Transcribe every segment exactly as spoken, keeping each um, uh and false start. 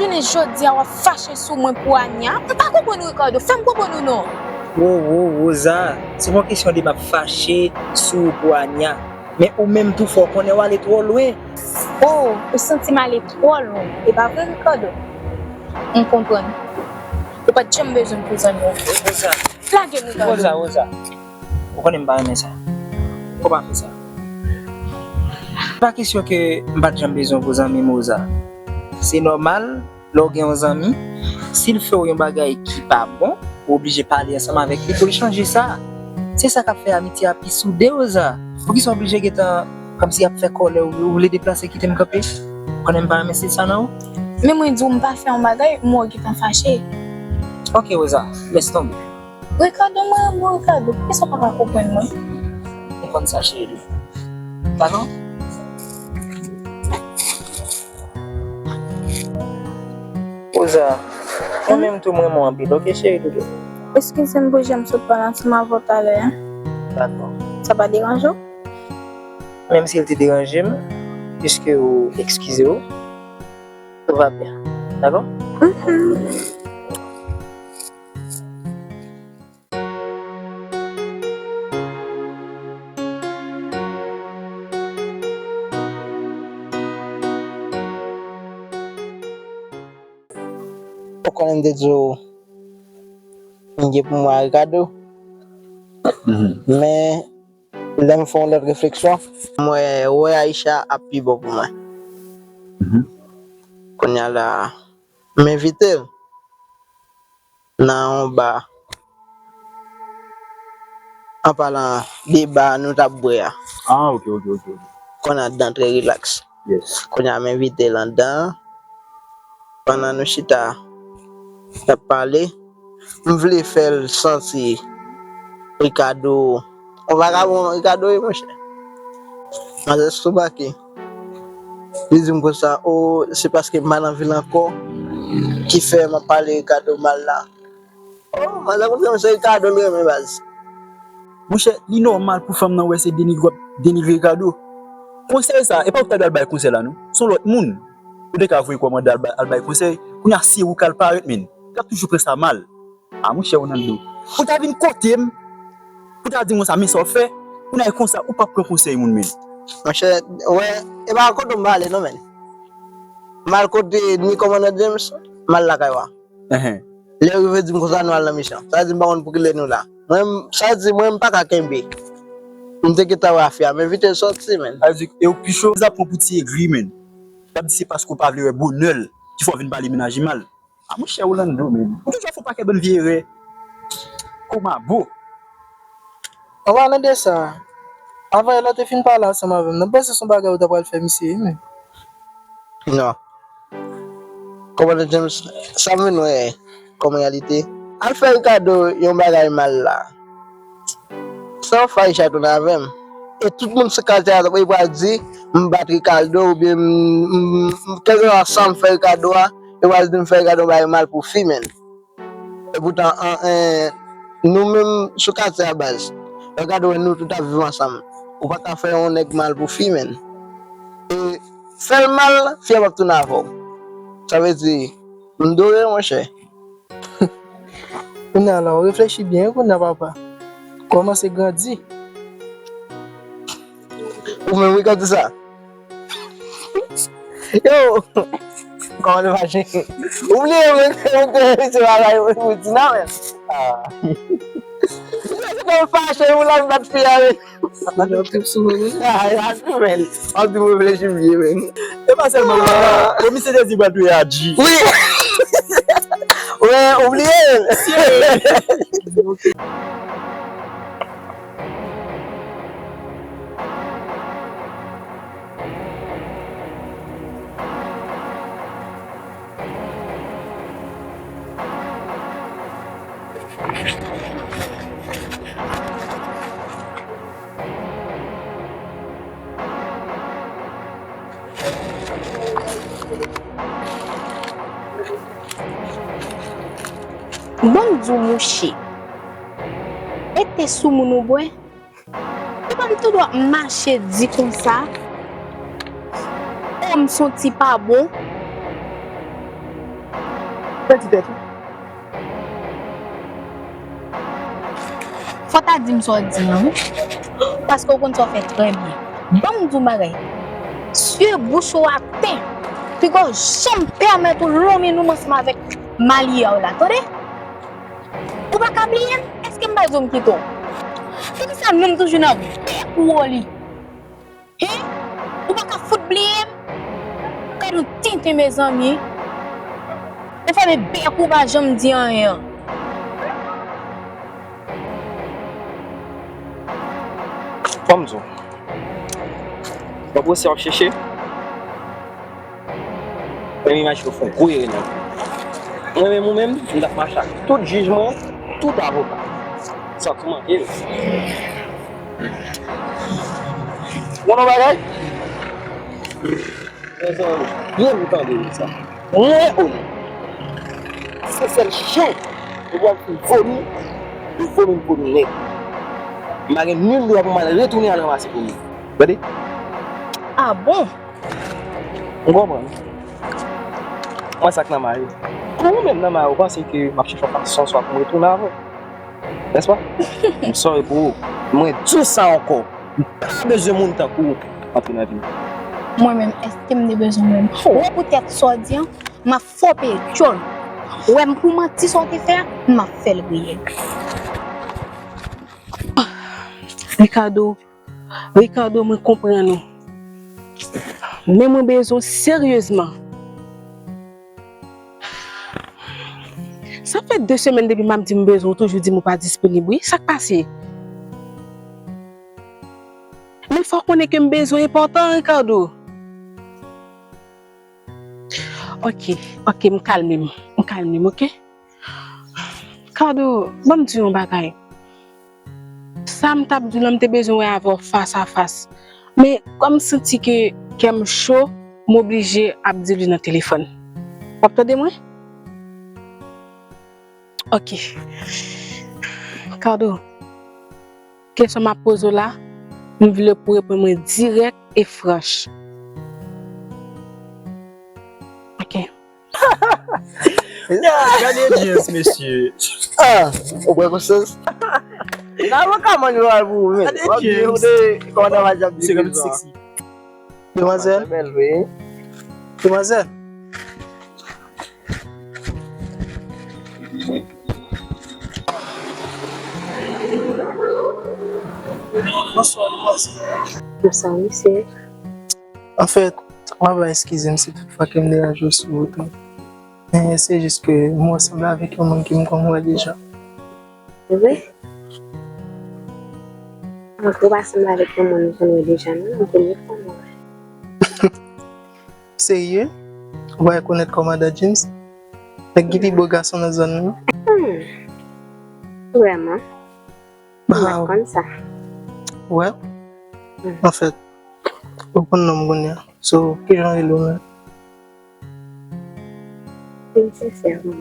Jounen jodi a w ap fache sou mwen pou Ania. M pa konprann Ricardo, fè m konprann ou non. Wo, wo, Rosa, se pa yon kesyon de m ap fache sou ou pou Ania. Men ou menm tou fò w konnen w ale twò lwen. Oh, ou santi m ale twò lwen. E pa vre, Ricardo? M konprann. Ou pa t janm bezwen m pou zanmi w. Rosa. Lage m, Ricardo. Rosa, Rosa. Ou konnen m pa renmen sa. Ou pa fè sa. Pa kesyon ke m pa t janm bezwen pou zanmi m, Rosa. Se nòmal, lè w gen yon zanmi, si l fè w yon bagay ki pa bon, ou oblije pale ansanm avèk li pou l chanje sa. Se sa k ap fè amitye a pi soude, Rosa. Poukisa w oblije gentan kòmsi ap fè kòlè, ou, ou vle deplase kite m kanpe? Ou konnen m pa renmen stil sa nan ou. Men mwen di w m pa fè yon bagay, m wè w gentan fache. Ok, Rosa, lès tonbe. Ricardo, mwen renmen w, Ricardo. Poukisa w pa ka konprann mwen? Ou konn sa, cheri. Dakò? Rosa, mwen menm tou, mwen renmen w anpil, ok, cheri doudou? Eskize m pou jan m sot pale ansanm avè w talè a. Dakò. Sa pa deranje w? Menm si l te deranje m, piske ou eskize w, tout va byen. Dakò? Ou konnen m te di w m gen pou mwen a Ricardo. Men lè m fè yon lòt refleksyon, m wè wè Aisha ap pi bon pou mwen. Kounye a la, m envite l nan yon ba. An palan de ba nou t ap bwè a. Ah, ok, ok, ok. Ok. Konn anndan trè rilaks. Yes. Kounye a m envite l anndan. Pandan nou chita n ap pale, m vle fè l santi Ricardo, yon vagabon Ricardo ye, monchè. Manzè sou bake. Li di m konsa, o, se paske m pa nan vil ankò ki fè m ap pale Ricardo mal la. Oh, manzè konfime se Ricardo l renmen, baz. Monchè, li nòmal pou fanm nan wè se denigre w ap denigre Ricardo. Konsèy sa, e pa ou ki ta dwe al bay konsèy la non. Se yon lòt moun. Ou te ka voye kòmandè al bay, al bay konsèy. Kounye a se ou k al parèt, men. L ap toujou pran sa mal. Ah, monchè, Orlando. Ou ta vin kote m, ou ta di m konsa, men sa w fè. Kounye a e konsa, ou p ap pran konsèy moun, men. Monchè, wè, e pa kote m pale non, men. M al kote ni kòmandan James, m al lakay wa. Lè yo rive di m konsa nou al nan misyon. Sa vle di m pa konn pou kilè nou la. Mwen, sa vle di mwen m pa ka kenbe. M te gentan wè afè a, m envite l sòti, men. Sa vle di e ou pi cho, sa pran pou ti egri, men. L ap di se paske ou pa vle wè bonè l ki fè w vin pale menaj li mal. Ah, monchè Orlando, men. Ou toujou ap fè yon pakèt bann vye erè. Kòman bo? An palan de sa, avan yè lè w te fin pale ansanm avè m nan, m panse se yon bagay ou ta pral fè misye, wi, men. Non. Kòmandan James, sa m vin wè kòm reyalite. Al fè Ricardo yon bagay mal la. Sa w fè Aisha tounen avè m. E tout moun sou katye a yo pral di m bat Ricardo oubyen m, m, m, kèlkeswa sa m fè Ricardo a, yo pral di m fè Ricardo yon bagay mal pou fi, men. Epoutan, an, en, nou menm sou katye a baz, lè w gade wè nou tout ap viv ansanm. Ou pa ka fè yon nèg mal pou fi, men. E fè l mal, fi a p ap tounen avè w. Sa vle di, m dore, monchè. Kounye a la, ou reflechi byen, kounye a, papa. Kòmanse grandi. Ou menm, wi, k ap di sa. Yo! Kòman nou fache? Ou bliye mwen, mwen te mete bagay pou di nan men. Ah. Mwen fache, ou la bat fi a, wi. Ap trip sou mwen, wi. Ah, a trip, men. Ap di mwen reflechi byen, men. E pa sèlman mwen, komisè Dezi bat wi a G. Wi. Wè, ou bliye. Ban m di w, mouche. E te sou moun ou bwè? Ou pa m tou dwat mache di konsa, o m santi pa bon. Pèdi tèt ou. Fò w ta di m sa w di an, wi. Paske w konn sa w fè trè byen. Ban m di w yon bagay. Siye bouch ou atè. Piga w janm pèmèt ou lonmen nou ansanm avèk malye a w la, tande? Ou pa ka bliye m? Èske m pa di w m kite w? Poukisa nou m toujou nan bèk ou, Oli? Hen? Ou pa ka fout bliye m? Gad yon tenten, mezanmi. Ou fèmen bèk ou, pa janm di anyen. Ban m di w. W ap resi w ap chèche. Mwen menm imajine w fè yon gwo erè nan vi w. Mwen menm ou menm, m t ap mache ak tout jij mwen, tout avoka. Sa tou manke m. Ou konn yon bagay? Mezanmi, byen m tande sa. Mwen, Oli, se sèl jan ou pral fin vomi, e vomi m vomi nèg. M pa gen nil dwa pou m al retounen al ranmase vomi. Tande? Ah bon? M konprann. Mwen sa k nan may ou. Kou ou menm nan may ou panse ke m ap chèche yon fason swa pou m retounen avè w. Nèspa? M sorry pou ou. Mwen di w sa ankò. M pa bezwen moun tankou ou antre nan vi m. Mwen menm, èske m te bezwen mwen? Wè poutèt sa w di an, m ap fè w peye dyòl. Wè m pou manti sa w te fè a, m ap fè l reyèl. Ricardo, Ricardo, mwen konprann ou. Men mwen bezwen w seryezman. Sa fè de semèn depi m ap di m bezwen w, ou toujou di m ou pa disponib, wi. Sa k pase? Men fò w konnen ke m bezwen w enpòtan, Ricardo. Ok, ok, m kalme m. M kalme m, ok? Ricardo, ban m di w yon bagay. Sa m t ap di w lan, m te bezwen wè avè w fas a fas. Men, kòm m santi ke kè m cho, m oblije ap di w li nan telefòn. W ap tande mwen? Ok. Ricardo, kesyon m ap poze w la, m vle pou w reponn mwen dirèk e franch. Ok. Ya, gade James, mesye. Ah, ou pran konsyans? Nan avoka mwen yo al pou ou, men. Gade James. Ou de kòmandan Majak de James. Demwazèl. Bèl, wi. Demwazèl. Bonswa, demwazèl. Bonswa, mesye. Anfèt, w ap eskize m si toutfwa ke m deranje w sou wout ou. Men se jis ke m wè w sanble avèk yon moun ke m konn wè deja. Se vre? Antre w pa sanble avèk yon moun ou konn wè deja, non, nan premye fwa m wè. Serye? Ou pa rekonèt kòmandan James? Nèg ki pi bo gason nan zòn nan. Hmm. Vrèman? M pa t konn sa. Wè? Hmm. Anfèt, ou konn non m kounye a. So, kijan w rele w menm? Vin sensè, mwen.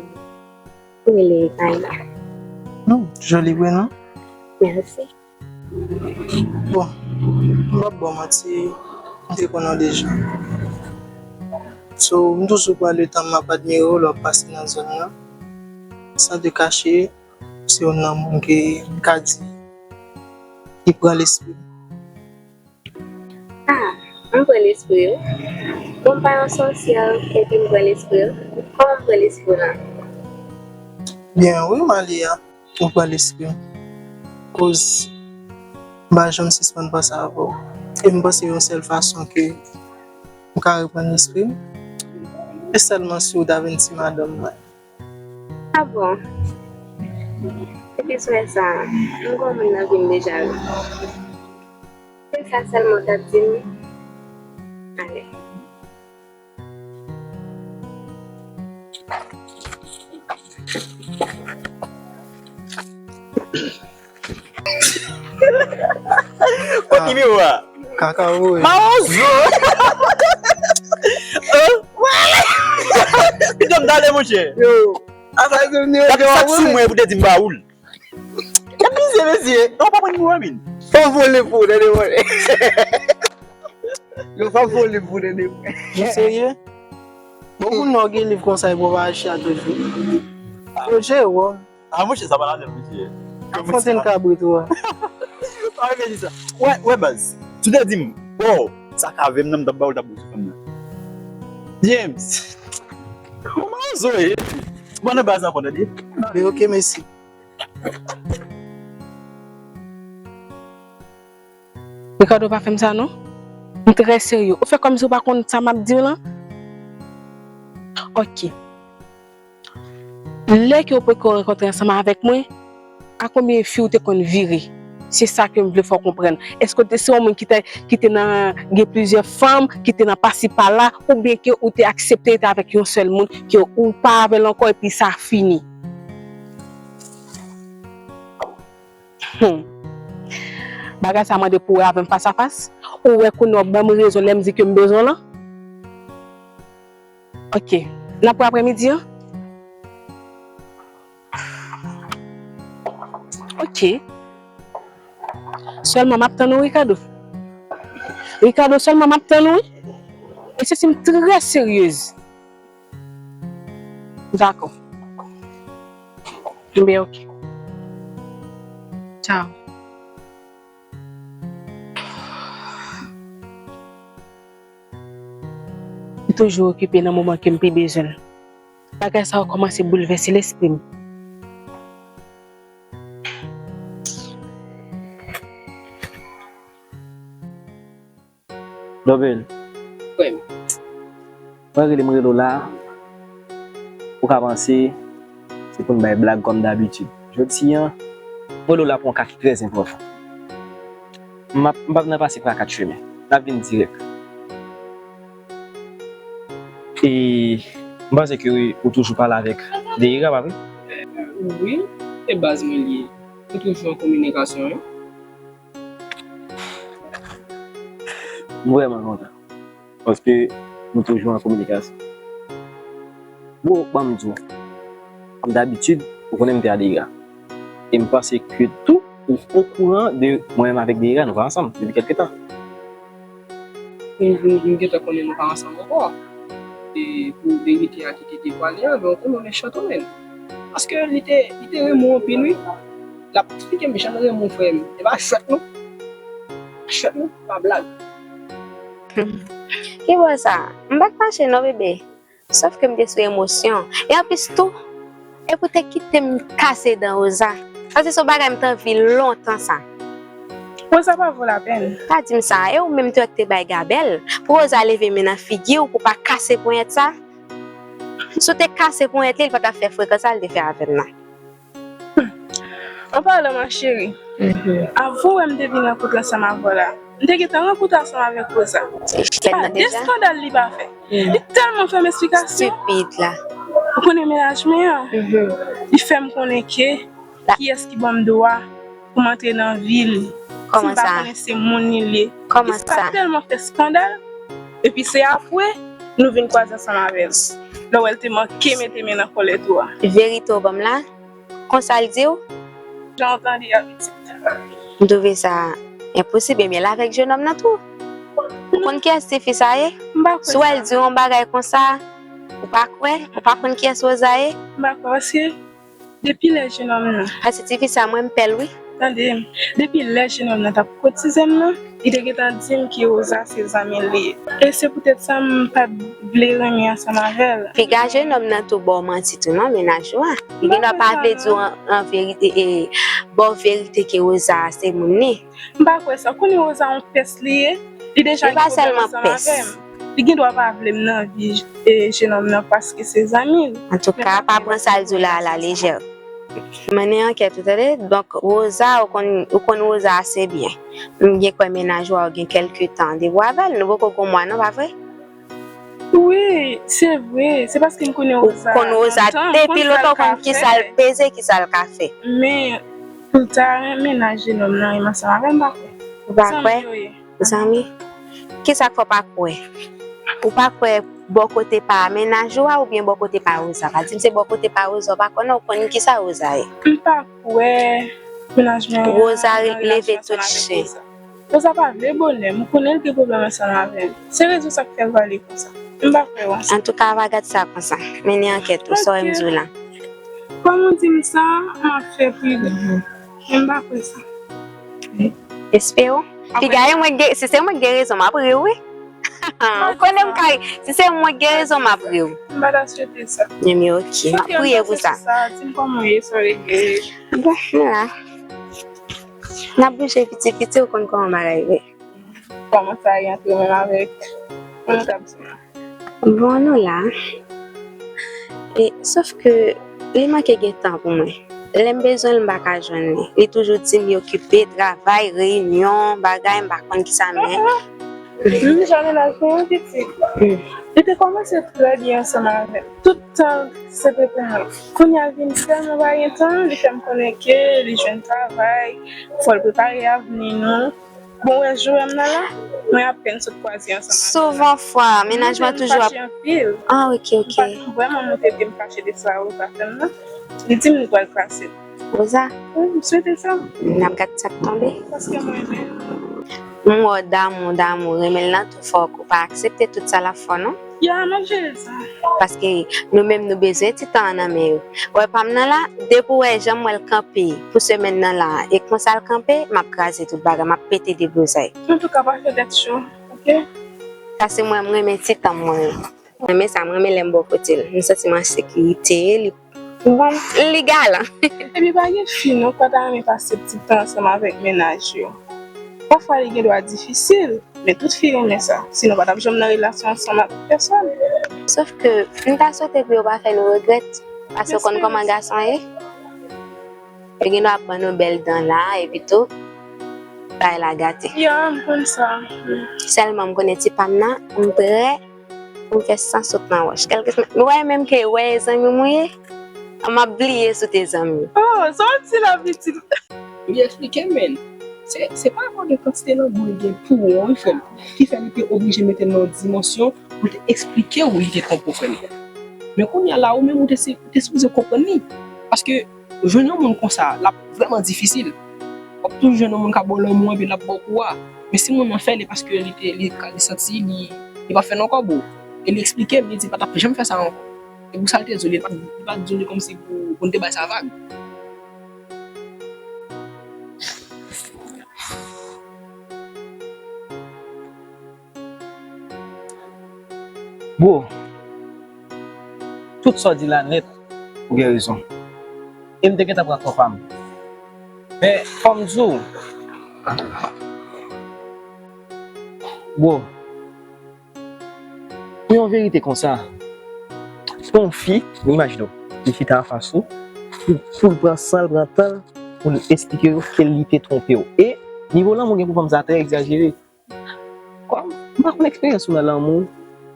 Mwen rele Maya. Hmm, joli prenon. Mèsi. Bon, m p ap ba w manti, m te konnen w deja. So, m toujou pran letan m ap admire w lè w ap pase nan zòn nan. San te kache, se youn nan moun ke m ka di ki pran lespri m. Ah, m pran lespri w. Bon, m pa yon sòsyè, epi m pran lespri w. Kòman m pran lespri w la? Byen, wi, Malia, ou pran lespri m. Koz m pa janm sispann panse avè w. E m panse yon sèl fason ke m ka reprann lespri m, se sèlman si w ta vin ti madanm mwen. Ah bon? Depi sou sa, m gon moun nan vi m deja, wi. Se sa sèlman w t ap di m? Ale. Kot nimewo a? Kaka voye. Mawon zo. Hein? Pito m t ale, monchè. Yo. Apa se nimewo a? Gade sa k sou mwen pou te di m ba ou l. Gad mizè, mesye. Non, pa pran nimewo a, min. Fò vole pou tande vole. Yo, fò vole pou tande. Ou serye? Bon, moun nan gen liv konsa, e bon, va achte a toujou. Yo, Jewòm. Ah, monchè, sa pa la tèt, mesye. Ak Fontenn Kabrit ou a. Pa reflechi sa. Wè, wè, baz. Si w te di m, bro, sa ka vin nan m t ap ba w, l t ap bouse fanm nan. James. Kòman w ye? Mwen nan baz ankò, tande? Be, ok, mèsi. Ricardo, pa fè m sa non. M trè serye. Ou fè kòmsi ou pa konn sa m ap di w lan? Ok. Lè ke ou poko rankontre ansanm avèk mwen, a konbyen fi ou te konn vire? Se sa ke m vle fè w konprann. Èske w te se yon moun ki te, ki te nan gen plizyè fanm, ki te nan pasi pala, oubyen ke ou te aksepte rete avèk yon sèl moun, ke ou pa avè l ankò epi sa fini? Hmm. Bagay sa mande pou w wè avè m fas a fas. Ou wè kounye a w ban m rezon lè m di ke m bezwen w lan? Ok. N ap wè aprèmidi an? Ok. Sèlman m ap tann ou, Ricardo. Ricardo, sèlman m ap tann ou, wi. E se si m trè seryez. Dakò. Enben, ok. Tchao. M toujou okipe nan moman ke m pi bezwen l. Bagay sa yo kòmanse boulvèse lespri m. Dobel. Frè m. Mwen rele, mwen rele w la. Ou ka panse se pou n bay blag kòm dabitid. Jodi a, mwen rele w la pou yon ka ki trè enpòtan. M ap, m p ap nan pase pa kat chimen. N ap vin dirèk. E m panse ke ou toujou pale avèk Deira, pa vre? Wi, se baz mwen li ye. Nou toujou an kominikasyon, wi. M vrèman kontan. Paske nou toujou an kominikasyon. Bon, ban m di w, kòm dabitid, ou konnen m te a Deira. E m panse ke tou, ou okouran de mwen menm avèk Deira, nou pa ansanm depi kèlke tan. M, m, m gentan konnen nou pa ansanm ankò. E pou verite a ki te devwale a, men w konnen w mechan tou menm. Paske li te, li te renmen w anpil, wi. L ap eksplike m jan l renmen w, frè m. E pa chwèt non. Chwèt non, pa blag. Ki bò sa? M pa t fache non, bebe. Sòf ke m te sou emosyon. E anplis tou, epi w te kite m kase dan Rosa. Sa se yon bagay m t anvi lontan sa. Rosa pa vo lapèn. Pa di m sa. E ou menm tou ki te bay gabèl. Pou Rosa leve men nan figi w, pou w pa kase ponyèt sa. Si w te kase ponyèt li, li pa t ap fè frekan sa l te fè avè m nan. An palan, ma chérie, avan w wè m te vin rankontre ansanm avè w la, m te gentan rankontre ansanm avèk Rosa. Se pa de eskandal li pa fè. Li tèlman fè m eksplikasyon. Stupid la. Ou konnen mennaj mwen an? Li fè m konnen ke kiyès ki ban m dwa pou m antre nan vi l. Si m pa konnen se moun li ye. Li pa tèlman fè eskandal. Epi se apre, nou vin kwaze ansanm avè l. Lè w wè l te manke mete men nan kòlèt ou a. Verite w ban m la? Konsa l di w? Jan w tande a pitit. M twouve sa enposib. Ebyen, l avèk jenòm nan tou. Ou konn kiyès tifi sa ye? M pa kwè sa. Si w wè l di w yon bagay konsa, ou pa kwè? Ou pa konn kiyès Rosa ye? M pa kwè, paske depi lè jenòm nan. Paske tifi sa, mwen, m pè l, wi. Tande m. Depi lè jenòm nan t ap koutize m nan, li te gentan di m ke Rosa se zanmi l li ye. E se poutèt sa m pa t vle renmen ansanm avè l. Piga jenòm nan tou ba w manti tou non, mennaj ou a. Li gendwa pa vle di w an, an verite, e, ba w verite ke Rosa se moun li. M pa kwè sa. Konnen Rosa yon pès li ye. Li deja gen pwoblèm ansanm avè m. Li gendwa pa vle m nan vi, e, jenòm nan paske se zanmi l. Antouka, pa pran sa l di w la alalejè. Mennen ankèt ou, tande? Donk, Rosa, ou konn, ou konn Rosa ase byen. M gen kwè mennaj ou a, ou gen kèlke tan depi w avè l. Nou poko gen yon mwa non, pa vre? Wi, se vre. Se paske m konnen Rosa. Ou konn Rosa depi lontan, ou konn kisa l peze, kisa l ka fè. Men, pou l ta renmen nan jenòm nan, renmen ansanm avè l, m pa kwè. Ou pa kwè? Zanmi yo ye. Zanmi, kisa k fè w pa kwè? Ou pa kwè bò kote pa mennaj ou a oubyen bò kote pa Rosa? Pa di m se bò kote pa Rosa, ou pa kwè non, ou konn kisa Rosa ye. M pa kwè mennaj mwen an gen relasyon ansanm avèk Rosa. Rosa pa vle bonè m, ou konnen l gen pwoblèm ansanm avè m. Se rezon sa k fè l pale konsa. M pa kwè w. Antouka, pa gad sa konsa. Mennen ankèt ou, sa w wè m di w la. Kòm ou di m sa, m ap fè pridan. Men m pa kwè sa. Espere w. Piga e mwen gen, si se mwen gen rezon, m ap ri w, wi. Ou konnen m kay, si se mwen gen rezon, m ap ri w. M pa ta swete sa. Men ok, m ap priye pou sa. Di m kòman w ye, sa w regle. Bon, m la. N ap bouje piti piti, ou konn kòman bagay ye. Kòman sa y antre menm avèk moun k ap di m? Bon, nou la. E, sòf ke li manke gen tan pou mwen. Lè m bezwen l, m pa ka jwenn li. Li toujou di m li okipe, travay, reyinyon, bagay, m pa konn kisa, men. M janm laj mwen pitit. Li te kòmanse trè byen ansanm avè m. Tout tan se te pou mwen. Kounye a l vin tèlman pa gen tan, li fè m konnen ke li jwenn travay, fò l prepare avni nou. Bon, wè, Joèm nan la, mwen apèn sot kwaze ansanm avè l. Souvan fwa, mennaj mwen toujou ap. Li di m fache anpil. Ah, ok, ok. M pa t vrèman montre ke m fache de sa Rosa fè m nan. Li di m li pral klase m. Rosa? Wi, m swete sa. N ap gad sa k tonbe. Paske mwen renmen l. M wè w damou, damou, renmen l nan tou fò, ou pa aksepte tout sa l ap fè w, non? Ya, m ap jere sa. Paske nou menm nou bezwen ti tan an nan men yo. Wè pa m nan la, depi w wè jan m wè l kanpe pou semèn nan la, e konsa l kanpe, m ap kraze tout bagay, m ap pete deblozay. Antouka, pa fè tèt cho, ok? Sa se mwen, m renmen ti tan m mwen. M renmen sa, m renmen lè m bò kote l. M santi m an sekirite, li, bon, li galan. Epi pa gen fi non k pa ta renmen pase ti tan ansanm avèk mennaj yo. Pafwa li gen dwa difisil. Men tout fi renmen sa, sinon pa t ap janm nan relasyon ansanm ak pèsòn. Sòf ke m ta swete pou yo pa fè nou regrèt, paske w konn kòman gason ye. Yo gen dwa ap ban nou bèl dan la, epi tou, bagay la gate. Ya, m konn sa. Sèlman m konnen ti pa m nan, m prè pou m fè san sot nan wòch. Kèlkeswa, m wè menm ke wè e zanmi m ou ye, m ap bliye si w te zanmi m. Oh, sa w di la, pitit? Li eksplike m, men se, se pa avè de kantite lanmou li gen pou ou an, wi, frè m, ki fè li te oblije mete l nan yon dimansyon pou l te eksplike w li te twonpe w, frè m. Men kounye a la, ou menm, ou te, si- ou te sipoze konprann li. Paske jwenn yon moun konsa, l ap vrèman difisil. W ap toujou jwenn yon moun k ap ba w lanmou epi l ap ba w kou a. Men si moun nan fè l, e paske li te, li, li santi li, li pa fè l ankò, bro. E li eksplike m, li di l pa t ap janm fè sa ankò. E pou sa l te di w, li pa, li pa t di w li kòmsi pou, pou n te bay sa vag. Bro, tout sa w di la nèt, ou gen rezon. E m te gentan pran kò pa m. Men, fò m di w, bro, pou yon verite konsa, pou yon fi, imajine w, li chita anfas ou, pou, pou l pran san l, pran tan l, pou l eksplike w ke li te twonpe w. E nivo lanmou gen pou fanm sa trè egzajere. Kòm m pa konn eksperyans ou nan lanmou,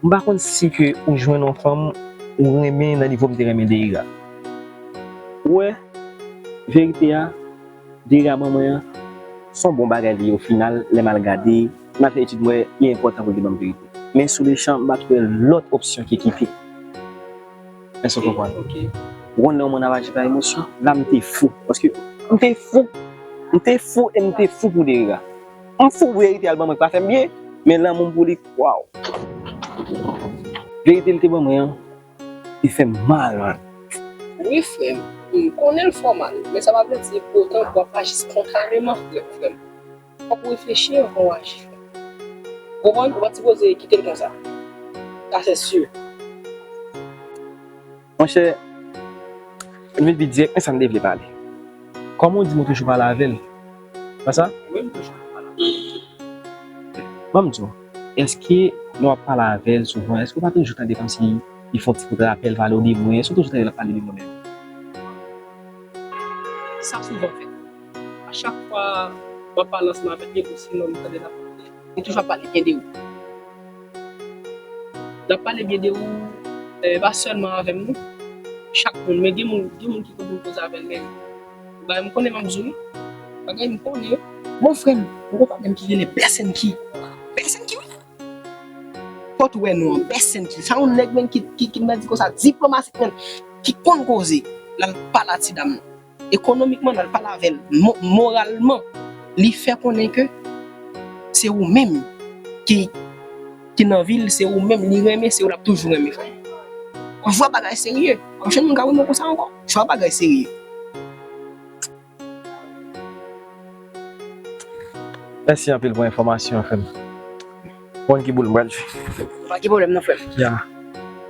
m pa konn si ke ou jwenn yon fanm ou renmen nan nivo m te renmen Deira. Ou wè, verite a, Deira ban mwen an, se yon bon bagay li ye o final, lè m al gade, m al fè etid, m wè li enpòtan pou l te ban m verite. Men sou lechan, m pa t wè lòt opsyon ke kite. Èske w konprann? Ok. Ou konn lè yon moun ap aji pa emosyon? La, m te fou. Paske m te fou. M te fou e m te fou pou Deira. M fou pou verite al ban mwen k pa fè m byen, men lanmou m pou li, waw. Verite li te ban mwen an, li fè m mal, man. Wi, frè m. M konnen l fè w mal, men sa pa vle di pou otan pou w ap aji spontaneman, frè, frè m. Fòk ou reflechi anvan w aji, frè m. Ou konprann? Ou pa t sipoze kite l konsa. Sa se si. Monchè, m vin pi dirèk, men sa m te vle pale. Kòman w di nou toujou pale avè l? Pa sa? Wi, m toujou pale avè l. Ban m di w, èske lè w ap pale avè l souvan, èske w pa toujou tande kòmsi li fè yon ti kout rapèl, pale w de mwen? Èske w toujou tande l ap pale de mwen menm? Sa souvan fèt. A chak fwa m ap pale ansanm avèk li, osinon m tande l ap pale, li toujou ap pale byen de ou. L ap pale byen de ou, eh, pa sèlman avè m, non. Chak moun, men gen moun, gen moun ki konn vin koze avè l, men bagay m konnen m ap di w, wi. Bagay m konnen. Bon, frè m, m gon pa menm ki rele Bèsenki. Bèsenki, wi. Fò w wè non an, Bèsenki. Sa yon nèg, men, ki, ki, ki, m ta di konsa, diplomatik, men, ki konn koze. L al pale a ti dam nan. Ekonomikman, l al pale avè l. Mo-, moralman, li fè konnen ke se ou menm ki ki nan vi l, se ou menm li renmen, se ou l ap toujou renmen, frè m. Jwa bagay serye. W ap jwenn moun k ap renmen w konsa ankò. Jwa bagay serye. Mèsi anpil pou enfòmasyon an, frè m. Bon, ki boul m pral jwe. Pa gen pwoblèm non, frè m. Ya.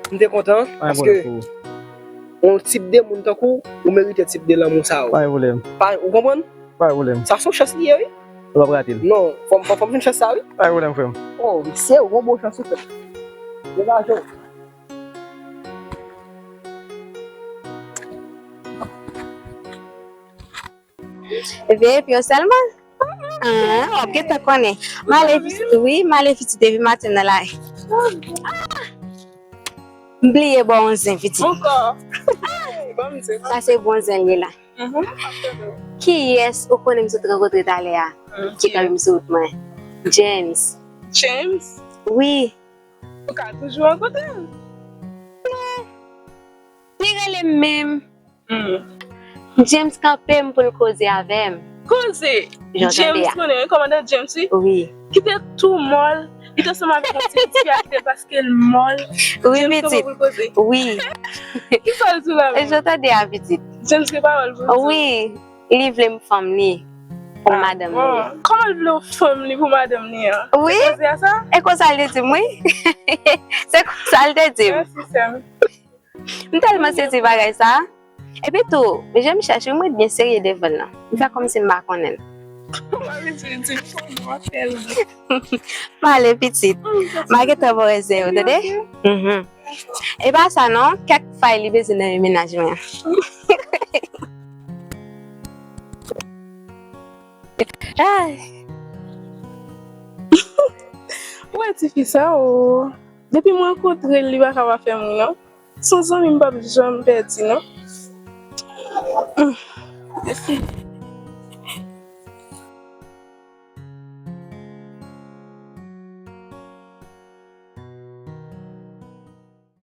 M te kontan, Pa gen paske pwoblèm, frè m. Yon tip de moun tankou ou merite tip de lanmou sa yo. Pa gen pwoblèm. Pa, ou konprann? Pa gen pwoblèm. Sa se yon chans li ye, wi. Ou p ap rate l. Non, fò m fò m jwenn chans sa, wi. Pa gen pwoblèm, frè m. Oh, mesye, ou gon bon chans, wi, frè m. Degaje w. Veye pye w sèlman? Ah, w ap gentan konnen. M ale, wi, m ale pitit depi maten nan la. Ah! M bliye ba w yon zen pitit. Ankò. Ban m di. Sa se bon zen li la. Kiyès ou konnen m sot rankontre talè a? Ki kanpe m sou wout mwen? James. James? Wi. Ou ka toujou rankontre l? Li rele m menm. James kanpe m pou l koze avè m. Koze! Jan w tande James, a. Konnen, kòmandan James, wi. Wi. Ki te tou mòl. Li te ansanm avèk yon ti pitit ki te ansanm avèk li paske l mòl. Wi, James kanpe pitit. Pou l koze. Wi. Ki sa l di la E menm? Jan w tande a, pitit. James gen pawòl pou l di. Wi. Li vle m fanm li. Pou madanm li. Bon, kòman l vle w fanm li pou madanm li an? Wi. Koze a sa? E konsa l te di m, wi. Se konsa l te di m. Mèsi, sè m. M tèlman sezi bagay sa. Epi tou, jan m chèche, m ret byen serye devan l lan. M fè kòmsi m pa konnen l. Mwen vin di, di, m konnen w ap fè l. M ale pitit. M a gentan ba w zen yo, tande? Mhm. E pa sa non, kèk fay li bezwen nan men mennaj mwen an. Ay. Ou wè tifi sa, o. Depi m rankontre l, li pa ka pa fè m ri, non. Se yon zanmi m p ap janm pèdi, non.